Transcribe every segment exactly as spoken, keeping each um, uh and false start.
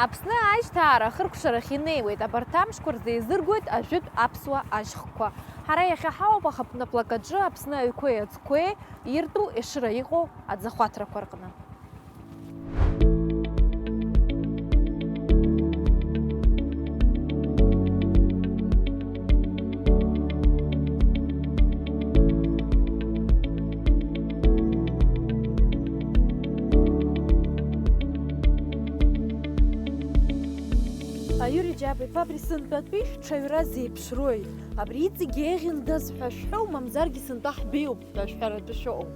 Аԥсны аишьҭаара ахыркәшарахь инеиуеит, абарҭ амшқәа рзы еизыргоит ажәытә аԥсуа ашьхқәа. Ҳара иахьа ҳауп ахаԥныԥлак аҿы Аԥсны аҩқәеи аӡқәеи иртәу Ешыра иҟоу аӡахәаҭрақәа рҟны. Аиури Џьаба-иԥа, абри сынтәатәи шәҽаҩра зеиԥшрои? Абри иҵегь еиӷьындаз ҳәа шәҳәоу, мамзаргьы сынтәа ҳбеиоуп ҳәа шәҳәаратәы шәыҟоу?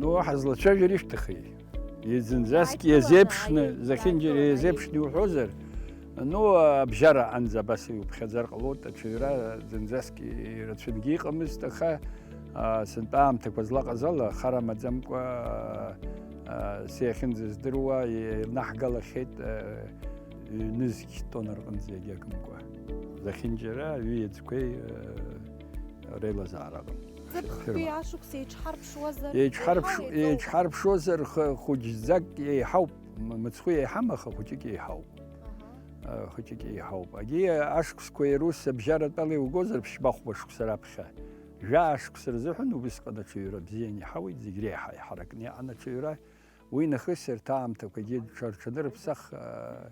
Ну, ҳазлацәажәар ишәҭахи? Зынӡаск иазеиԥшны, зехьынџьара иазеиԥшны иуҳәозар, ну, абжьара анӡа абас иуԥхьаӡар ҟалоит, аҽаҩра зынӡаск ирацәангьы иҟамызт, аха, а, сынтәа аамҭақәа злаҟаз ала, хара маӡамкәа, а, а, сиахьынӡаздыруа, ирнаҳгалахьеит, а, ҩнызқь тонна рҟынӡа иагьагымкәа. Зехьынџьара аҩы иаӡқәеи, а, реилазаара ыҟан. Ҵыԥхтәи ашықәс еиҿҳарԥшуазар? Еиҿҳарԥш-, еиҳау еиҵоу? Еиҿҳарԥшуазар, х-, хәыҷӡак еиҳауп. М-, мыцхәы еиҳам, аха хәыҷык еиҳауп. Аҳа. Э, хәыҷык еиҳауп. Егьи ашықәсқәа иара ус абжьаратәала иугозар, ԥшьба-хәба шықәса раԥхьа. Жәаа шықәса рзыҳәан убысҟан аҽаҩра бзианы иҳауеит, зегь реиҳа иҳаракны иҟан аҽаҩра. Уи нахыс арҭ аамҭақәагьы рҽа-, рҽанырԥсах, э,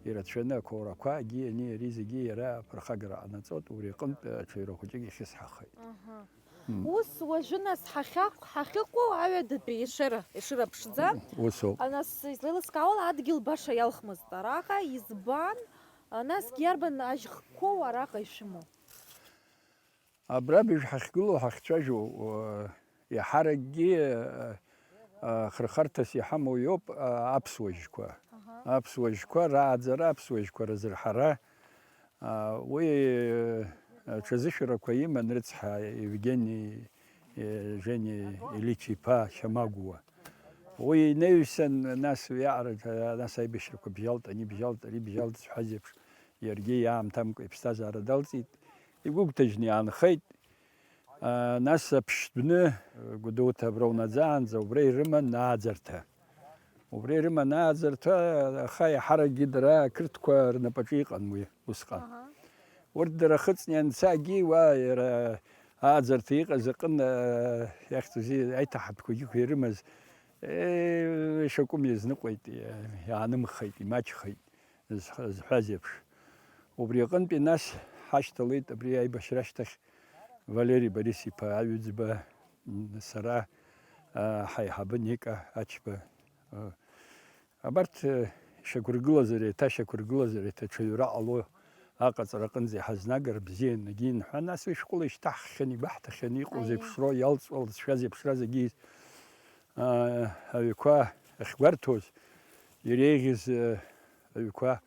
ирацәаны ақәоурақәагьы ани ари зегьы иара аԥырхагара ҟанаҵоит, убри аҟынтә аҽаҩра хәыҷык ихьысҳахеит. Аҳа. М. Ус уажәы нас ҳахьаҟ-, ҳахьыҟоу аҩадатәи Ешыра, Ешыра ԥшӡа. Ус ауп. А, нас излеилыскаауала адгьыл баша иалхмызт араҟа, избан, а, насгьы иарбан ажьхқәоу араҟа ишәымоу? Абра быжә ҳахьгылоу, ҳахьцәажәоу, уа, иаҳаракгьы, а, а, хырхарҭас иҳамоу иоуп, а, аԥсуа жьқәа. Аҳа. Аԥсуа жьқәа рааӡара, аԥсуа жьқәа разырҳара, а, уи, а, ҽазышәарақәа иман рыцҳа Евгени, е, Жени Ильич иԥа Шьамагәуа. Уи инаҩсан, нас уиаҟара, а, нас аибашьрақәа бжьалт, ани бжьалт, ари бжьалт зҳәаз еиԥш, иаргьы иаамҭамкәа иԥсҭазаара далҵит. Игәыгәҭажьны иаанхеит. А, нас аԥшьтәны, Гәдоуҭа абра унаӡаанӡа убра ирыман ааӡарҭа. Убра ирыман ааӡарҭа, аха иаҳаракгьы дара ақырҭқәа рнапаҿы иҟан уи усҟан. Аҳа. Урҭ дара хыҵны ианцагьы, уа иара ааӡарҭа иҟаз аҟын, а, иахьӡузеи, аиҭаҳатәқәагьы ирымаз, е, шакәым иазныҟәеит, иаанымхеит, имаҷхеит. зҳ-, зҳәаз еиԥш. Убри аҟынтәи нас ҳашьҭалеит абри аибашьра ашьҭахь Валери Борис-иԥа Аҩӡба, м, сара, а, ҳаиҳабы Ника Ачба. А, абарҭ, э, шьақәыргылазар, еиҭа шьақәыргылазар, еиҭа ҽаҩра ҟало аҟаҵара аҟынӡа иҳазнагар бзиан, егьи нҳәа, нас уи шәҟәыла ишьҭаҳххьан, игәаҳҭахьан, иҟоу Аиеи. Зеиԥшроу, иалҵуа, зшәа зеиԥшраз егьи, а, аҩқәа ахьгәарҭоз, иреиӷьыз, э, аҩқәа,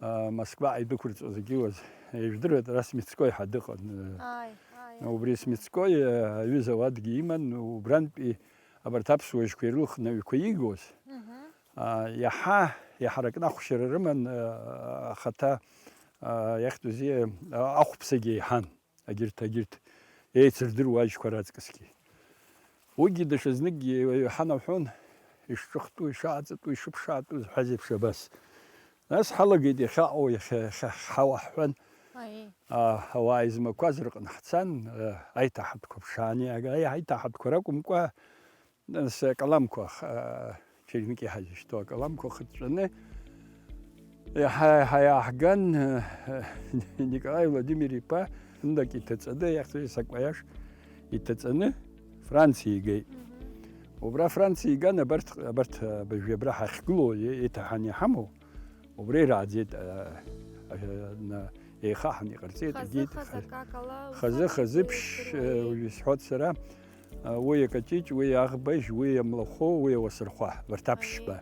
а, Москваҟа идәықәырҵоз егьиуаз, ижәдыруеит, ара Смитскои ҳәа дыҟан, э, Ааи, ааи. Убри Смитскои, э, аҩыза ауадгьы иман, убрантәи абарҭ аԥсуа жьқәа ирылхны аҩқәа игоз, Мгм. а, иаҳа, иаҳаракны ахәшьара рыман, э, ахаҭа, а, иахьтәузеи, а, ахәԥсагьы еиҳан. Агьырҭ, агьырҭ еицырдыруа ажьқәа раҵкысгьы. Уигьы даҽазныкгьы ҳанаҳәон, ишҿыхтәу, ишааҵатәу, ишыԥшаатәу зҳәаз еиԥш абас. Нас ҳалагеит иахьаҟоу, иахьа, иахьа ҳауа ҳҳәан, Аиеи. а, ауаа измақәаз рҟны ҳцан, а, аиҭаҳатәқәа ԥшааны иага-, аи-, аиҭаҳатәқәа ракәымкәа, Нас акаламқәа, а, черники ҳазышьҭоу акаламқәа хыҵәҵәаны, иаҳа-иаҳа иааҳган, а, Николаи Владимир-иԥа ндак иҭаҵаны, иахьӡыз саквоиаж иҭаҵаны, Франциа игеит. Мгм. Убра Франциа иган абарҭ, абарҭ, а, абыржәы абра ҳахьгылоу, е-, еиҭаҳаны иҳамоу, Убра ирааӡеит, а, а, на-, еихаҳан иҟарҵеит, Хазы, егьит, хазы ха-, акакала, хазы, уфатәи хазы ԥшь, еиқәдыруа, э, еи. Уажә исҳәоит сара, а, уи акаҷыҷ, уи аӷбажь, уи амлахәы, уи ауасырхәа, абарҭ Аиеи. Аԥшьба.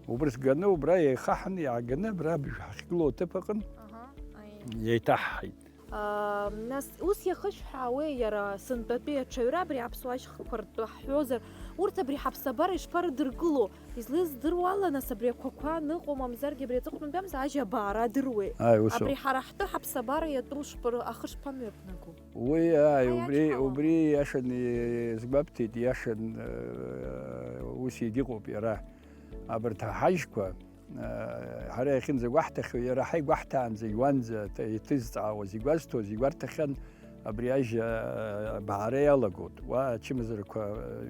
Убрҭ ганы убра еихаҳан, иааганы абра абжә ҳахьгылоу аҭыԥ аҟын Аҳа, аиеи. Еиҭаҳҳаит. Аа, нас, ус иахышәҳәаауеи иара сынтәатәи аҽаҩра абри аԥсуа ашьхақәа ртәы ҳҳәозар, урҭ абри ҳаԥсабара ишԥарыдыркыло? Излездыруа ала, нас, абри ақәақәа аныҟоу, мамзаргьы абри аҵыхәтәантәи амза ажьа абаара адыруеи? Ааи, ус ауп. Абри ҳара ҳтәы ҳаԥсабара иатәу шԥыр-, ахы шԥамҩаԥнаго? Уи, ааи, Аиач убри, ҳауам. Убри иашаны изгәабҭеит, иашан, э, ус егьыҟоуп иара. Абарҭ аҳажьқәа, Ҳара иахьынӡагәаҳҭахьоу, иара ҳаигәаҳҭаанӡа, иуанӡа иҭызҵаауаз, игәазҭоз, игәарҭахьан абри ажь абаара иалагоит. Уа ачымазарақәа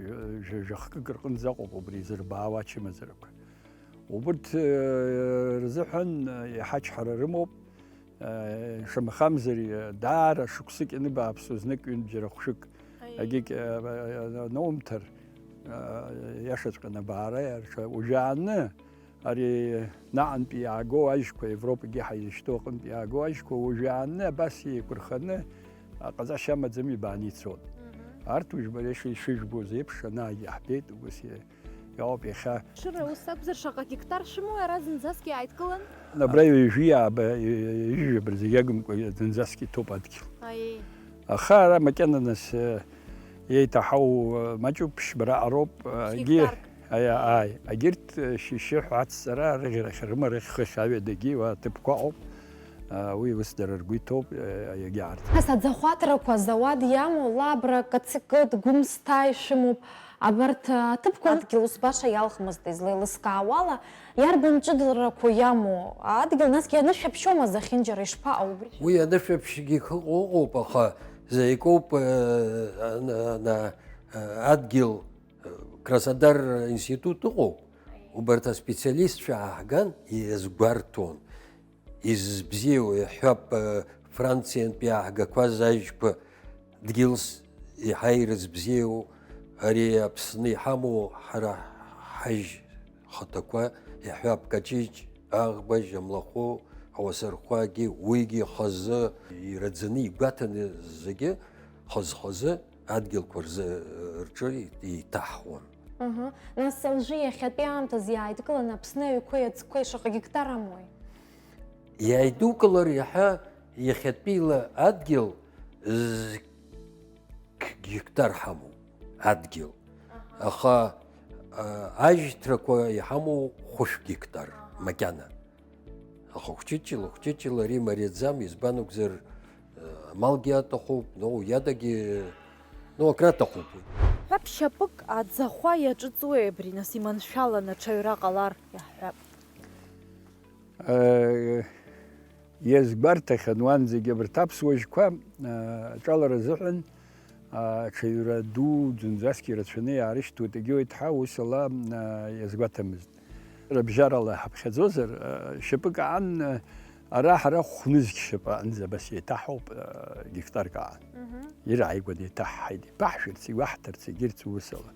жәа-, жәа-, жәахкык рҟынӡа ыҟоуп убри изырбаауа ачымазарақәа. Убырҭ рзыҳәан иаҳа ачҳара рымоуп. Шамахамзар, даара шықәсык ианыбааԥсо знык ҩынтә џьара хәшәык Аиеи. Агьык, э, э, наумҭар, э, иашаҵәҟьаны абаара иарша. Уажәааны ари наҟынтәи иаагоу ажьқәа, Европагьы ҳаизышьҭоу аҟынтә иаагоу ажьқәа, уажәааны абас еиқәырханы, а, ҟаҵашьа амаӡам, ибааны ицоит. Мгм. Арҭ уажә бара иши-, ишыжәбоз еиԥш, анаагьы иаҳбеит, убас и-, иоуп иахьа. Шыра, ус акәзар, шаҟа гектар шәымоу ара зынӡаск иааидкылан? Абра ҩажәи ааба, ҩажәи жәаба зегь агымкәа зынӡаск иҭоуп адгьыл. Аиеи. Аха ара макьана нас, э, еиҭаҳау, э, маҷуп, ԥшьба раҟароуп, э, Ԥшь-, гьы-, гектарк. Аиа, ааи, агьырҭ, э, шьы-, шьшьыҳәа ацҵара рыӷьарахь рымарахь хыхь аҩадагьы уа аҭыԥқәа ыҟоуп. Э, уи ус дара ргәы иҭоуп, э, иагьаарц. Нас аӡахәаҭрақәа зауад иамоу Лабра, Кацыкыт, Гәымсҭа ишәымоуп. Абарҭ, э, аҭыԥқәа адгьыл ус баша иалхмызт, излеилыскаауала, иарбан ҷыдарақәоу иамоу адгьыл, насгьы анышә аԥшьома зехьынџьара, ишԥаҟоу убри? Уи анышә аԥшьгьы ыҟоуп, аха заикоуп, э, ана-, ана-, э, адгьыл, э, Краснодар институт ыҟоуп, убарҭ аспециалистцәа ааҳган, иазгәарҭон. Изыбзиоу, иаҳҳәап, Франциантә иааҳгақәаз ажьқәа дгьылс еиҳа ирызбзиоу, ари Аԥсны иҳамоу ҳара ҳажь хаҭақәа, иаҳҳәап, Каҷыҷ, Аӷбажь, Амлахәы, Ауасархәагьы, уигьы хазы ираӡаны игәаҭаны зегьы хаз-хазы адгьылқәа рзы, рҿы еиҭаҳуан. Аҳа. Нас Алжи иахьатәи аамҭазы иааидкыланы Аԥсны аҩқәеи аӡқәеи шаҟа гектар амои? Иааидукылар иаҳа иахьатәиала адгьыл з-, гектар ҳамоуп, адгьыл. Аҳа. Аха, а, ажьҭрақәа иҳамоу хәышә гектар, аҳа, макьана. Аха хәҷыҷыла, хәҷыҷыла ари мариаӡам, избан акәзар, амалгьы аҭахуп, ну, иадагьы, ну, акраҭахуп уи. Ҳәап шьапык аӡахәа иаҿыҵуеи абри, нас, иманшәаланы аҽаҩра ҟалар, иаҳҳәап? Э, иазгәарҭахьан уанӡагьы абарҭ аԥсуа жьқәа, э, аҿалара азыҳәан, Аҽаҩра ду зынӡаск ирацәаны иаарышьҭуеит, егьи уеиҭҳау ус ала, а, иазгәаҭамызт. Рыбжьарала ҳаԥхьаӡозар, а, шьапык аан, а, ара ҳара хәнызқь шьапы аҟынӡа абас еиҭаҳауп, а, гектарк аан. Мгм. Ирааигәаны еиҭаҳҳаит, ибаҳшәырц, иуаҳҭарц, егьырҭ усала.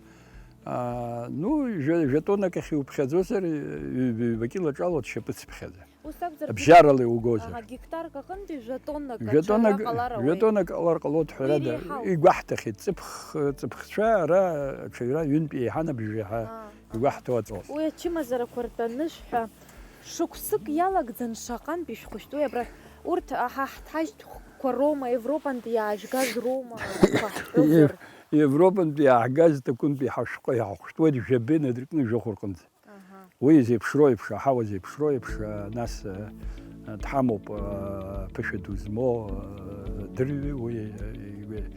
А, ну, жәа-, жәа тоннак ахь иуԥхьаӡозар, ҩ-, ҩба кьыла ҿалоит шьапыцԥхьаӡа. Ус акәзар, Абжьарала иугозар. Аха, гектарк аҟынтәи жәа тоннак Жәа аҽаҩра тоннак, ҟалар жәа ауеит. Тоннак ҟалар ҟалоит ҳәа Уи ада, реиҳауп. Игәаҳҭахьеит, ҵыԥх-, ҵыԥхцәа ара аҽаҩра ҩынтә еиҳан абжьы ҳәа Аа. Игәаҳҭо аҵоуп. Уи ачымазарақәа ртәы анышә ҳәа шықәсык иалагӡан шаҟантә ишәхәышәтәуеи абра? Урҭ, аҳа, ҳҭажьтәқәа роума, Европантә иаажәгаз роума, ҳәа ҳҳәозар? Ев-, Европантә иааҳгаз ҭакәынтә иҳашәҟәы иаҳхәышәтәуеит жәабеи надыркны жәохә рҟынӡа. Аҳа. Уи зеиԥшроу еиԥш, аҳауа зеиԥшроу еиԥш, а, нас, а, дҳамоуп, а, ԥышәа ду змоу, а, дырҩы, уи, а, игәы-,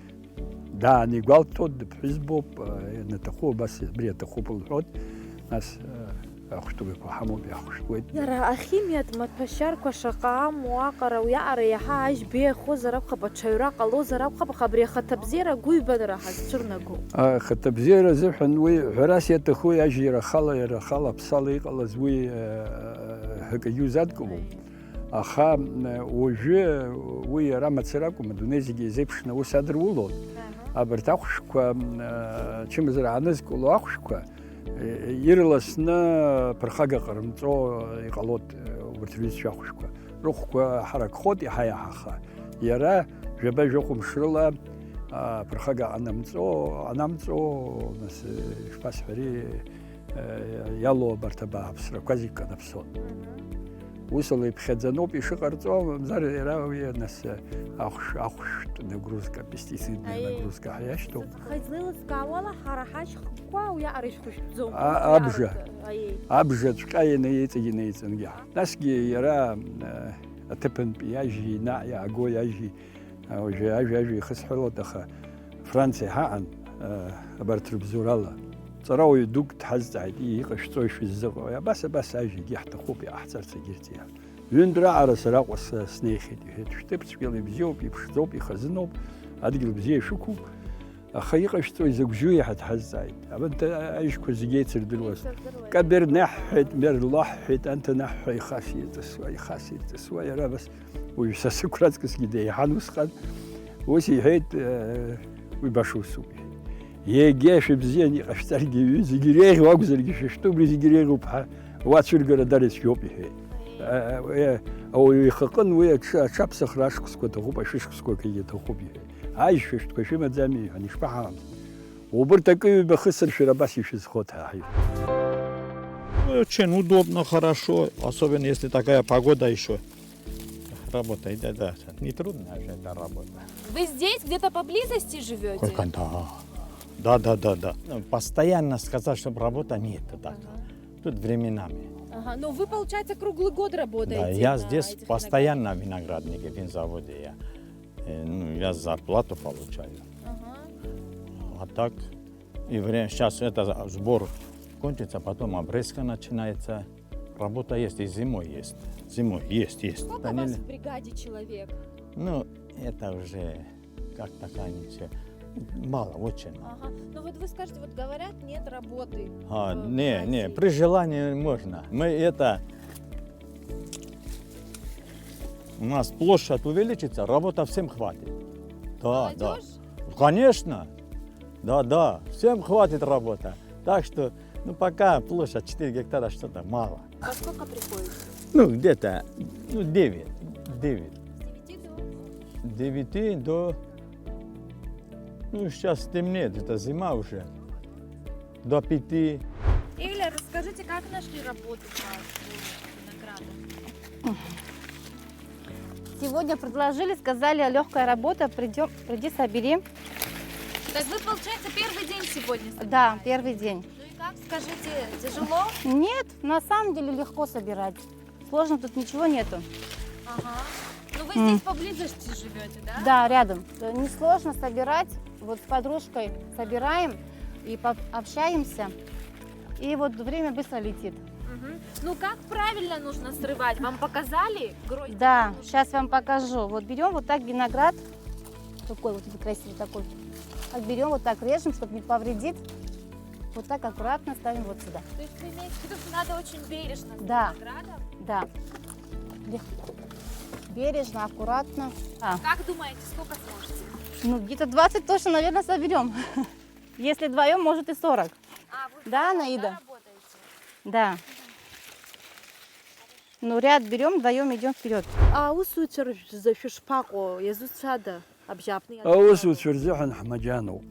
дааны игәалҭоит, дыԥҳәызбоуп, а, ианаҭаху, абас абри аҭахуп лҳәоит, нас, а, ахәшәтәыгақәа ҳамоуп, иаҳхәшәтәуеит. Иара ахимиатә маҭәашьарқәа шаҟа амоу аҟара уиаҟара иаҳа ажь беиахозар акәхап, аҽаҩра ҟалозар акәхап, аха абри ахаҭабзиара агәыҩбанара ҳазцәырнаго. Ахаҭабзиара азыҳәан уи ҳәарас иаҭаху, иажьира ахала, иара ахала аԥсала иҟалаз уи, э, акагьы узадкылом. Аха, э, уажәы уи ара мацара акәым, адунеи зегьы еизеиԥшны аус адырулон. Аҳа. Абарҭ ахәшәқәа, э, чымазара аанызкыло ахәшәқәа, э, ирласны ԥырхага ҟарымҵо иҟалоит, э, убарҭ рҩызцәа ахәшәқәа. Рыхәқәа ҳаракхоит иаҳа-иаҳаха. Иара жәаба-жәохә мшы рыла, а, ԥырхага анамҵо, анамҵо, нас, э, ишԥасҳәари, э, иалоу абарҭ абааԥсрақәа зегь канаԥсон. Мгм. Усала иԥхьаӡаноуп ишыҟарҵо, мамзар иара уи, нас, э, ахәш-, ахәшәтә нагрузка, пестицидная Аиеи. Нагрузка ҳәа иашьҭоуп. Аха излеилыскаауала, ҳара ҳашьхақәа уиаҟара ишәхәышәтәӡом. А-, абжа. Уиаҟара, аиеи. Абжа ҵәҟьа инаиҵегь инаиҵангьы. Насгьы иара, э, аҭыԥантәи иажьи, наҟ иааго иажьи, а, уажәы ажәа-ажәа ихысҳәалоит, аха Франциа ҳаҟан, а, абарҭ рыбзоурала. Ҵарауаҩ дук дҳазҵааит, иҟашәҵои шәыззыҟоу? Абас, абас ажәагьы ҳҭахуп, иҟаҳҵарц егьырҭ иаҳ-. Ҩынтә раҟара сара Аҟәа с-, снеихьеит, иҳәеит, шәҭыԥҵәҟьала ибзиоуп, иԥшӡоуп, ихазыноуп, адгьыл бзиа шәықәуп, аха иҟашәҵои, закә жьу иаҳа дҳазҵааит. Абанҭ аишьқәа зегьы еицырдыруаз. Еицырдыруеит. Каберне ҳҳәеит, Мерло ҳҳәеит, анҭ анаҳҳәа ихас ирҵысуа, ихас ирҵысуа, иара абас Уажә са сықәра аҵкысгьы деиҳан усҟан. Ус иҳәеит, э, уи баша усуп, иҳәеит. Егьа шәыбзиан иҟашәҵаргьы, аҩы зегьы иреиӷьу акәзаргьы, шәышәтәы убри зегьы иреиӷьуп ҳәа, уацәыргара дара ицәгьоуп, иҳәеит. Э, э, ауаҩы ихаҟын уи аҽ-, аҽаԥсахра ашықәсқәа аҭахуп, ашәышықәсқәа акгьы аҭахуп, иҳәеит. Аишь, шәышәтәқәа шәымаӡами, иҳәан, ишԥаҳамам? Убырҭ акы ҩба хысыр шәара абас ишәызхоит ҳәа ҳаиҳәеит. Очень удобно, хорошо, особенно если такая погода ещё. Работает, да, да. Не трудно же эта работа. Вы здесь, где-то поблизости живёте? Кое-как, да. Да, да, да, да. Ну, постоянно сказать, чтоб работа нет, так. Ага. Тут временами. Ага, но вы, получается, круглый год работаете. Да, я на здесь этих постоянно виноградниках? Винограднике, винзаводе я. Э, ну, я зарплату получаю. Ага. А так, и время, сейчас это за-, сбор кончится, потом обрезка начинается. Работа есть, и зимой есть. Зимой есть, есть. Сколько у вас в бригаде человек? Ну, это уже как такая ничего. Мало, очень мало. Ага. Ну вот вы скажете, вот говорят, нет работы. А, э, не, не, при желании можно. Мы это, у нас площадь увеличится, работа всем хватит. Да, да. Молодёжь? Конечно. Да, да, всем хватит работа. Так что, ну, пока площадь четыре гектара что-то мало. Во сколько приходите? Ну, где-то, ну, девять, девять. С девяти до? С девяти до, ну, сейчас темнеет, это зима уже. До пяти. Эля, расскажите, как нашли работу по винограду? Сегодня предложили, сказали, лёгкая работа, придём, приди, собери. То есть вы, получается, первый день сегодня собираете? Да, первый день. Ну и как, скажите, тяжело? Нет, на самом деле легко собирать. Сложно тут ничего нету. Ага. Ну вы здесь поблизости живёте, да? Да, рядом. Э, несложно собирать. Вот с подружкой собираем и по-, общаемся. И вот время быстро летит. Мгм. Ну как правильно нужно срывать? Вам показали? Грозди? Да, нужно? Сейчас вам покажу. Вот берём вот так виноград. Такой вот красивый такой. Так берём, вот так режем, чтобы не повредить. Вот так аккуратно ставим вот сюда. То есть вы имеете в виду, что надо очень бережно с виноградом? Да, да. Легко. Бережно, аккуратно. А. Как думаете, сколько сможете? Ну, где-то двадцать точно, наверное, соберём. Если вдвоём, может, и сорок. А, вы вдвоём, да, Наида? Да, работаете? Да. Ну, ряд берём, вдвоём идём вперёд. Аусуцәа рзы шәышԥаҟоу, иазуцәада абжьааԥны иадгылоу? Аусуцәа рзыҳәан ҳмаџьаноуп.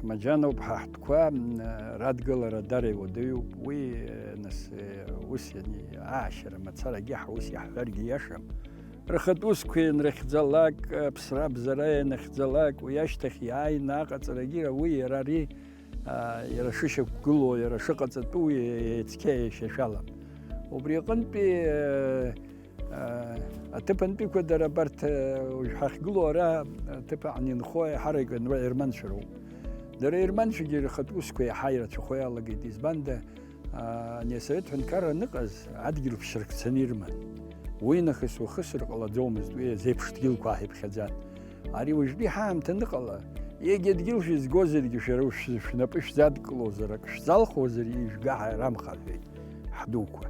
Ҳмаџьаноуп, ҳа ҳтәқәа, м, радгылара дара иуадаҩуп. Уи, э, нас, э, ус иани-, аашьара мацарагьы ҳаус иаҳҳәаргьы иашам. Рхатә усқәа ианрыхьӡалак, аԥсра-абзара ианахьӡалак, уи ашьҭахь иааины аҟаҵарагьы уи иара ари, а, иара шышьақәгылоу, иара шыҟаҵатәу, е-, е-, цқьа еишьашәалам. Убри аҟынтәи, э, э, аҭыԥантәиқәа дара абарҭ, э, уажә ҳахьгылоу ара аҭыԥ аҟны инхо еиҳарак анра-, ерманцәа роуп. Дара аерманцәагьы рхатә усқәа иаҳа ирацәахо иалагеит, избанда, а, ани асовет ҳәынҭқарра аныҟаз адгьыл ԥшьырқцаны ирман. Уи нахыс уахысыр ҟалаӡомызт, уи азеиԥш дгьылқәа ааҳиԥхьаӡан. Ари уажәтәи ҳаамҭа аныҟала, егьа дгьыл шәызгозаргьы шәара шә-, шәнапы шәзадкылозар, ак шәзалхуазар ижәга ҳарамхаҳәеит ҳдуқәа.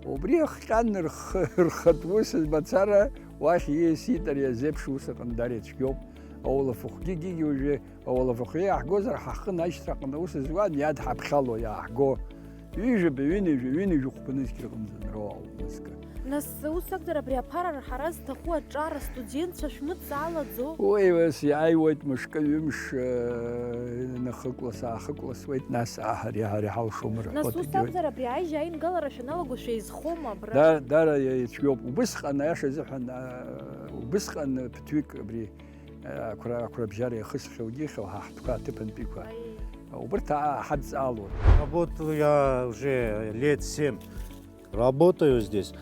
Убри ахҟьан рхы, рхатә ус мацара уахь ииасит, ари азеиԥш ус аҟны дара ицәгьоуп. Ауалафахәгьы гьигьы уажәы Ауалафахә иааҳгозар, ҳа ҳхы наишьҭраҟны аус зуан, иадҳаԥхьало иааҳго. Ҩажәа, ҩынҩажәа, ҩынҩажәа хәба нызқь рҟынӡа анроуа ауп мызкы. Нас, ус акәзар, абри аԥара ҳара зҭаху аҿар астудентцәа шәмыҵалаӡо? Уи, ус иааиуеит мышкы-ҩымш, э, инахыкәлас, аахыкәласуеит, нас аҳ-, ари, ари ҳалшом рҳәоит. Нас, ус акәзар, абри аижьа аингалара шәаналаго шәеизхома абра? Да, дара иацәгьоуп. Убысҟан, аиаша азыҳәан, а, убысҟан ԥыҭҩык абри Ақәра-, ақәрабжьара иахысхьоугьы ихьоу ҳа ҳтәқәа аҭыԥантәиқәа. Аиеи. Убырҭ а-, ҳадҵаалон. Работал я уже лет семь. Работаю здесь.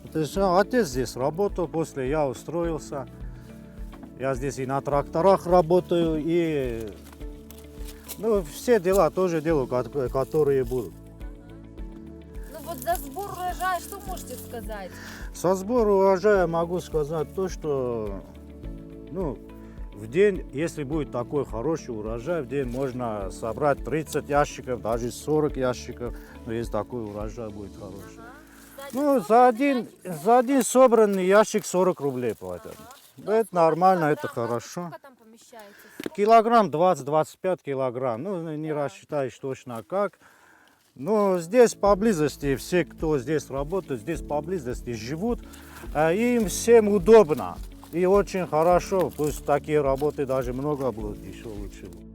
Это же отец здесь работал, после я устроился. Я здесь и на тракторах работаю, и Ну, все дела тоже делаю, ко- которые будут. Ну вот за сбор урожая что можете сказать? Со сбора урожая могу сказать то, что, ну, в день, если будет такой хороший урожай, в день можно собрать тридцать ящиков, даже сорок ящиков, но если такой урожай будет хороший. Ну, за один, за один собранный ящик сорок рублей платят. Это нормально, это хорошо. Сколько там помещается? Килограмм двадцать, двадцать пять килограмм. Ну, не рассчитаешь точно как. Но здесь поблизости, все, кто здесь работает, здесь поблизости живут, а им всем удобно. И очень хорошо, пусть такие работы даже много будут, еще лучше будет.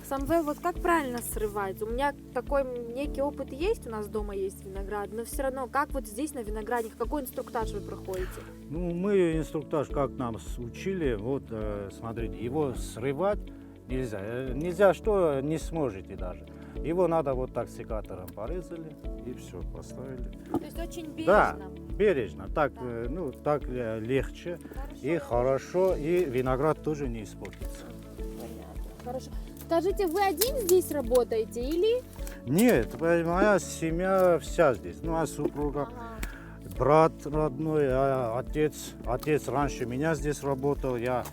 Самвел, вот как правильно срывать? У меня такой некий опыт есть, у нас дома есть виноград, но все равно, как вот здесь на виноградниках, какой инструктаж вы проходите? Ну, мы инструктаж, как нам с- учили, вот, э, смотрите, его срывать нельзя. Э, Нельзя, что не сможете даже. Его надо вот так секатором порезали и все, поставили. То есть очень Да, бережно. бережно, так, Да. э, ну, так э, легче Хорошо. И хорошо, и виноград тоже не испортится. Понятно. Хорошо. Скажите, вы один здесь работаете или? Нет, моя семья вся здесь. Ну, а супруга, Ага. брат родной, а отец, отец раньше меня здесь работал, я,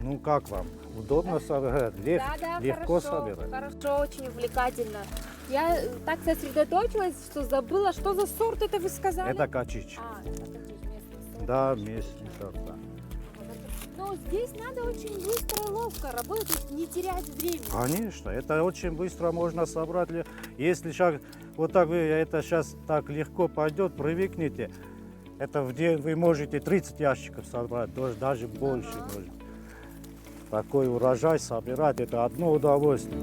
ну, как вам, удобно собирать, лег- Да, да, легко хорошо, собирать. Хорошо, очень увлекательно. Я э, так сосредоточилась, что забыла, что за сорт это вы сказали? Это качич. А, это какие местный сорт. Да, местный сорт, да. Но здесь надо очень быстро и ловко работать, не терять время. Конечно, это очень быстро можно собрать. Ле- Если сейчас вот так вы это сейчас так легко пойдет, привыкнете, это в день вы можете тридцать ящиков собрать, даже, даже больше может. Такой урожай собирать, это одно удовольствие.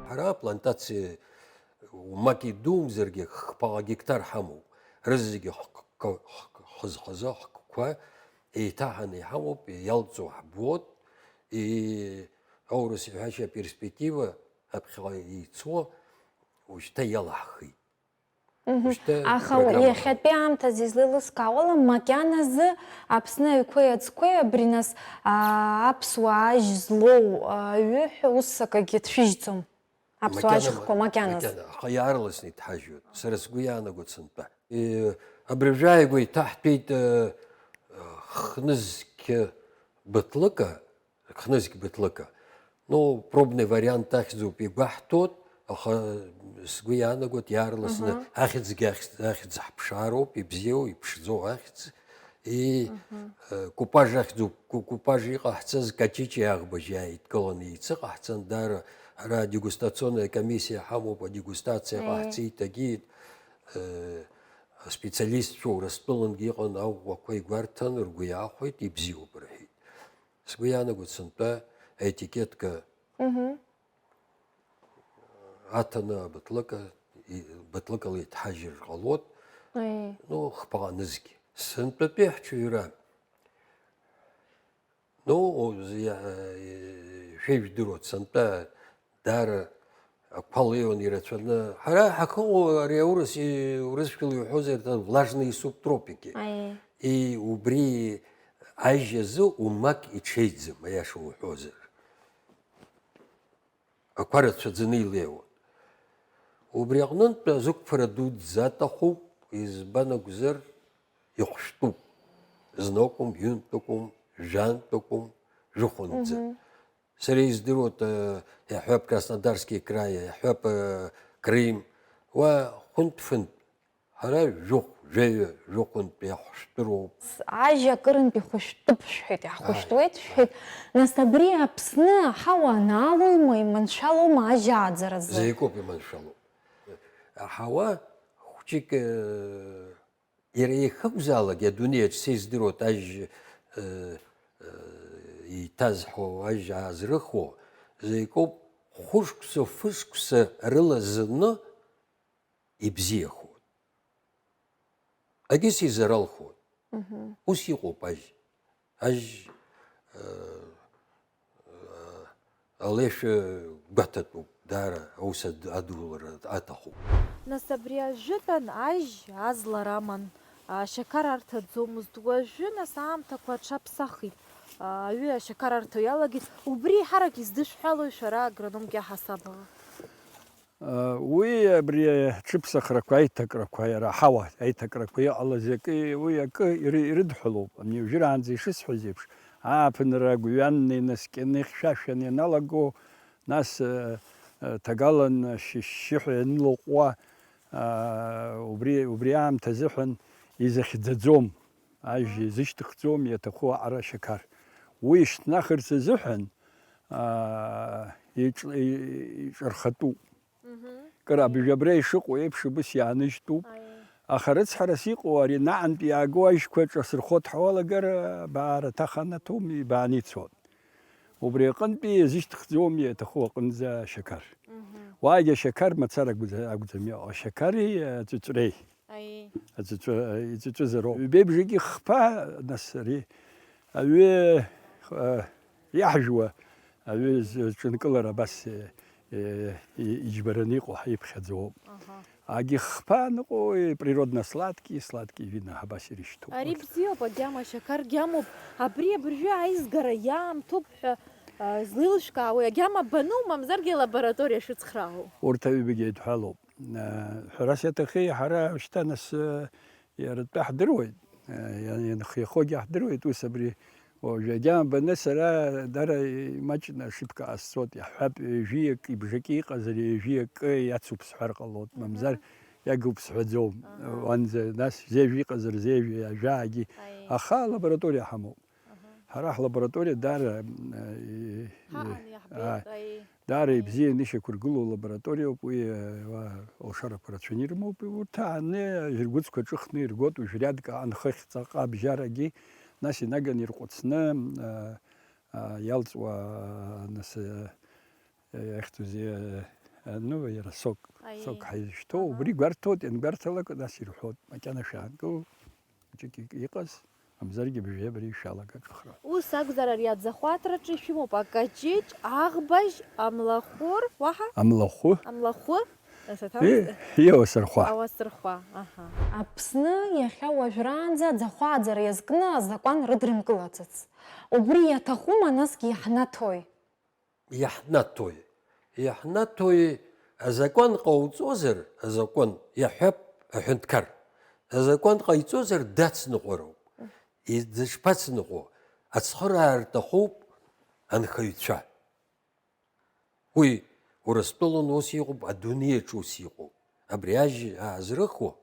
Ҳара аплантациа умак идумзаргьы хԥаҟа гектар ҳамоуп. Рызегьы ҳкқәа, ҳк- хыз-хызы ҳкқәа еиҭаҳаны иҳамоуп, иалҵуа ҳбот, и-, аурыс иҳәашьа аперспектива аԥхьаҟа еицуа уажәшьҭа иалаҳхит. Уажәшьҭа Аха программа иахьатәи аамҭазы излеилыскаауала, макьаназы Аԥсны аҩқәеи аӡқәеи абри нас, аа, аԥсуаа ажь злоу, аа, аҩы ҳәа ус акагьы дшәыжьӡом. Аԥсуаа Макьана- ажьқәа макьаназ. макьана, аха иаарласны иҭҳажьуеит. Сара сгәы иаанагоит сынтәа. Э, абыржәы ааигәа иҭаҳтәеит, э, хнызқь быҭлыка, хнызқь быҭлыка. Ну, пробный вариант ахьӡуп игәаҳҭоит, аха сгәы иаанагоит иаарласны ахьӡгьы ахьӡ, ахьӡ ҳԥшаароуп, ибзиоу, иԥшӡоу ахьӡ. И, э, купаж ахьӡуп, ку- купаж иҟаҳҵаз Качичи аӷбажьи ааидкыланы еицыҟаҳҵан, даара ара адегустационная комиссиа ҳамоуп, адегустациа ҟаҳҵеит, агьит, э, аспециалистцәа Урыстәылангьы иҟан, аӷәӷәақәа игәарҭан, ргәы иаахәеит, ибзиоуп рҳәеит. Сгәы иаанагоит сынтәа аетикетка аҭаны абыҭлыка, и- быҭлыкала иҭҳажьыр ҟалоит, Аи. ну, хԥаҟа нызқь. Сынтәатәи ҳҽыҩра. Ну, шәеижәдыруа, сынтәа даара ақәа леиуан ирацәаны. Ҳара ҳахьыҟоу ари аурыс, урысшәала иуҳәозар, влажные субтропики. Аи. И убри ажь азы умак иҽеиӡам, аиаша уҳәозар. Ақәа рацәаӡаны илеиуан. Убри аҟнынтә азықәԥара дуӡӡа аҭахуп, избан акәзар, ихәшәтәуп. Зныкәым, ҩынтәыкәым, жәантәыкәым, жәохәынӡа. Сара издыруа, э, иаҳҳәап, Краснодарский край, иаҳҳәап, э, Крым, уа хәынтә-фынтә. Ҳара жәохә, жәаҩа, жәохәынтә иаҳхәышәтәыроуп. Ажь акырынтә ихәышәтәып шәҳәеит, иаҳхәышәтәуеит шәҳәеит. Нас абри Аԥсны аҳауа анаалоума, иманшәалоума ажь ааӡаразы? Закәык иманшәалоу. Аҳауа хәҷык, э, иара иахьакәзаалак, адунеиаҿ сеиздыруа ажь, э, э, еиҭазҳәо, ажь аазрыхуа, закәык хәышықәса, фышықәса рыла зны ибзиахоит. Агьыс изаралхоит. Ус иҟоуп ажь. Ажь, э, э, алеишәа гәаҭатәуп, даара аус ад- адулара аҭахуп. Нас абри ажәытәан ажь азлара аман, Ашьақар арҭаӡомызт. Уажәы, нас, аамҭақәа аҽаԥсахит. Аҩы ашьақар арҭо иалагеит. Убри еиҳарак издышәҳәалои шәара агрономк иаҳасабала? Уи абри аҽыԥсахрақәа, аиҭакрақәа, иара аҳауа аиҭакрақәа иҟалаз акы, уи акы иры-, ирыдҳәалоуп. Ани уажәраанӡа ишысҳәаз еиԥш, ааԥынра гәҩанны инаскьаны, ихьшәашәаны ианалаго, нас, э, э, ҭагалан шьы-, шьшьыҳәа ианылаҟәуа, аа, убри, убри аамҭа азыҳәан изахьӡаӡом, ажь изышьҭыхӡом, иаҭаху аҟара ашьақар. Уи ишьҭнахырц азыҳәан, аа, иҿ-, и-, иҿархатәуп. Кыр абжьы абра ишыҟоу еиԥш убыс иааныжьтәуп. Аха рыцҳарас иҟоу ари наҟынтә иаагоу ажьқәа ҿасырхоит ҳәа уалагар, абар аҭаха анаҭом, ибааны ицон. Убри аҟынтәи иазышьҭыхӡом иаҭаху аҟынӡа ашьақар. Уаагьы ашьақар мацара акәӡа-, акәӡам иҟоу, ашьақари аҵәыҵәреи. Аиеи. Аҵәыҵәы-, иҵәыҵәызароуп. Ҩбеи бжаки хԥа, нас, ари аҩы, а, иаҳжәуа аҩы зҿынкылара абас, е, е, и-, иџьбараны иҟоу ҳаиԥхьаӡоуп. Аҳа. Агьы хԥа аныҟоу, природно сладкие, сладкие вина, абас ирышьҭоуп. Ари бзиоуп, агьама ашьақар гьамоуп. Абри абыржәы аизгара иаамҭоуп ҳәа, а, злеилышәкаауеи, агьама бану, мамзаргьы алабораториа шәыцхраау? Урҭ аҩбагьы еидҳәалоуп. Ҳәарас иаҭахи, ҳара шьҭа нас, иара тәы ҳдыруеит, ианхихогьы ҳдыруеит, ус абри уажәы агьама баны сара дара имаҷны ашыԥка ҟасҵоит, иаҳҳәап, ҩажәиак ибжаки иҟазар, ҩажәиакы иацуп сҳәар ҟалоит, мамзар иагуп сҳәаӡом, уанӡа нас зежә иҟазар, зежә, ажәаагьы, аха алабораториа ҳамоуп. Ҳара ҳлабораториа даара, э, Ҳаҟан, иаҳбеит, а, аи. Даара ибзианы ишьақәыргылоу лабораториоуп, уи, э, уа, алшарақәа рацәаны ирымоуп, урҭ ааны иргәыцқәа ҿыхны иргоит, уажәы риадка анхыхь ҵаҟа абжьарагьы, нас инаганы ирҟәыцны, э, э, иалҵуа, э, нас, э, э, иахьӡузеи, э, э, ну, иара сок, Аи. Сок ҳаизышьҭоу, Аҳа. Убри гәарҭоит, иангәарҭалак, нас ирҳәоит, макьана шәаанкыл. Џьык иҟаз, мамзаргьы абжеи абареи шәалагак ахра. Ус акәзар, ари аӡахәаҭраҿы ишәымоуп акаҷыҷ, аӷбажь, амлахәыр, уаҳа? Амлахәы. Амлахәы? Нас Е, аҭамыз? Иоу, асырхәа. Ауасырхәа, аҳа. Аԥсны иахьа уажәраанӡа аӡахәааӡара иазкны азакәан рыдрымкылаӡац. Убри иаҭахума, насгьы иаҳнаҭои? Иаҳнаҭои? Иаҳнаҭои азакәан ҟауҵозар, азакәан иаҳәап аҳәынҭқар. Азакәан ҟаиҵозар дацныҟәароуп. И-, дышԥацныҟәо? Ацхыраара рҭахуп анхаҩцәа. Уи Урыстәылан ус иҟоуп, адунеиаҿ ус иҟоуп. Абри ажь аазрыхуа,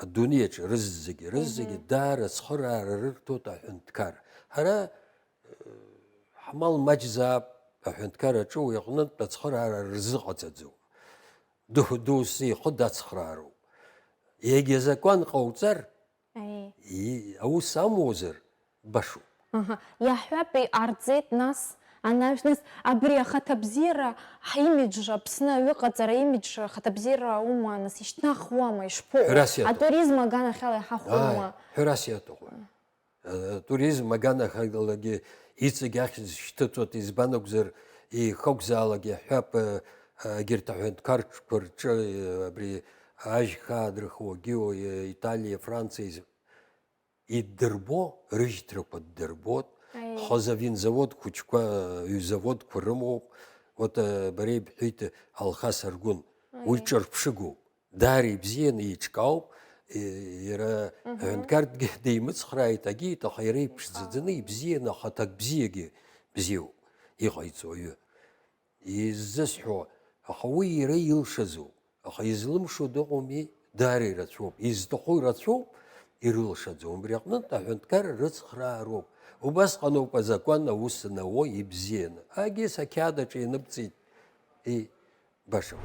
адунеиаҿ рызегьы, рызегьы Мгм. даара ацхыраара рырҭоит аҳәынҭқар. Ҳара, э, ҳмал маҷзаап, аҳәынҭқар аҿы уи аҟнытә ацхыраара рзыҟаҵаӡом. Ду-, дус ихы дацхраароуп. Егьа закәан ҟауҵар, Аи. и-, аус амуазар, башоуп. Аҳа. Иаҳҳәап, иҟарҵеит нас, анаҩс, нас, абри ахаҭабзиара, ҳимидж, Аԥсны аҩыҟаҵара имидж ахаҭабзиара аума, нас, ишьҭнахуама, ишԥоу? Ҳәарас иаҭаху. Атуризм аганахьала иҳахәома? Ааи, ҳәарас иаҭаху. Атуризм аганахьалагьы иҵегь ахьӡ шьҭыҵуеит, избан акәзар, ихы акәзаалак иаҳҳәап, егьырҭ аҳәынҭқарқәа рҿы, абри ажь хаа дрыхуагьы, Италиа, Франциа, из-, иддырбо, рыжьҭрақәа ддырбот, Аи. Хазы авинзаводқәа, ҩзаводқәа рымоуп, вот, э, бара ибҳәеит, Алхас Аргәын, уи Аи. Ҿырԥшыгоуп, даара ибзианы еиҿкаауп, э, иара Мгм. Аҳәынҭқаргьы деимыцхрааит, агьеит, аха иара иԥшӡаӡаны ибзианы, ахаҭак бзиагьы бзиоуп, иҟаиҵо аҩы. Иззысҳәо, аха уи иара илшазоуп, аха излымшо дыҟоуми, даара ирацәоуп, изҭаху ирацәоуп, ирылшаӡом. Убри аҟнытә аҳәынҭқарра рыцхраароуп. Убасҟаноуп азакәан аус анауо ибзианы. Агьыс ақьаад аҿы ианыбҵеит, и, башам.